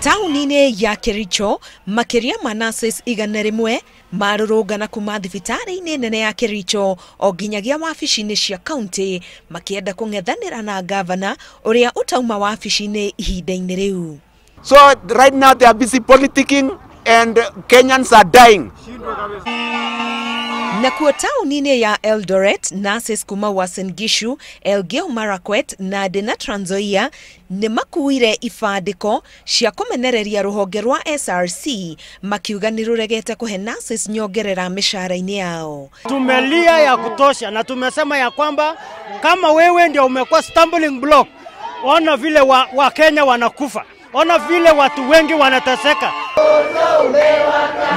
Taũni-inĩ ya Kericho, makĩria ma nurses 100 marũrũngana kuma thibitarĩ-inĩ nene ya Kericho o nginyagia wabici-inĩ cia kaunti, makĩenda kũng'ethanĩra na gavana ũrĩa ũtauma wabici-inĩ ihinda-inĩ rĩu. So right now they are busy politicking and Kenyans are dying. Nakuo taũni-inĩ ya Eldoret, nurses kuma Uasin Gishu, Elgeyo Marakwet na Nandi na Trans Nzoia nĩ makuire ibandĩko cia kũmenereria rũhonge rwa SRC, makiuga nĩ rũregete kũhe nurses nyongerera mĩcara-inĩ yao. Tumelia ya kutosha na tumesema ya kwamba kama wewe ndio umekuwa stumbling block, ona vile wa Kenya wanakufa, ona vile watu wengi wanateseka.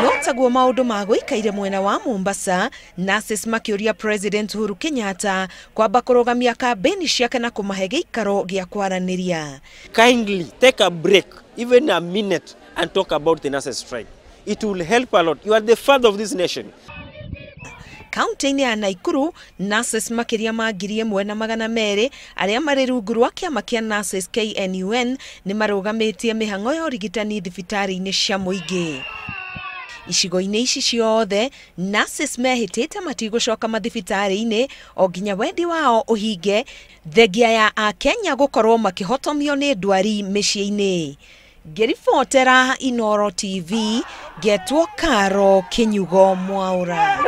No taguo maũndũ magũikaire mwena wa Mombasa, nurses makĩũria President Uhuru Kenyatta kwamba kũrũgamia kambĩni ciake na kũmahe gĩikaro gĩa kwaranĩria. Kindly take a break, even a minute, and talk about the nurses strike. It will help a lot. You are the father of this nation. Kaunti-inĩ ya Nakuru, nurses makĩria ma 1,200 arĩa marĩ rungu rwa kĩama kĩa nurses KNUN nĩ marũgamĩtie mĩhang'o ya ũrigitani thibitarĩ-inĩ cia mũingĩ. Icigo-inĩ ici ciothe, nurses mehĩtĩte matigũcoka mathibitarĩ-inĩ o nginya wendi wao ũhinge, thengia ya akenya gũkorwo makĩhotomio nĩ ndwari mĩciĩ-inĩ. Ngĩribotera Inooro TV, ngetwo Karo Kinyugo Mwaura.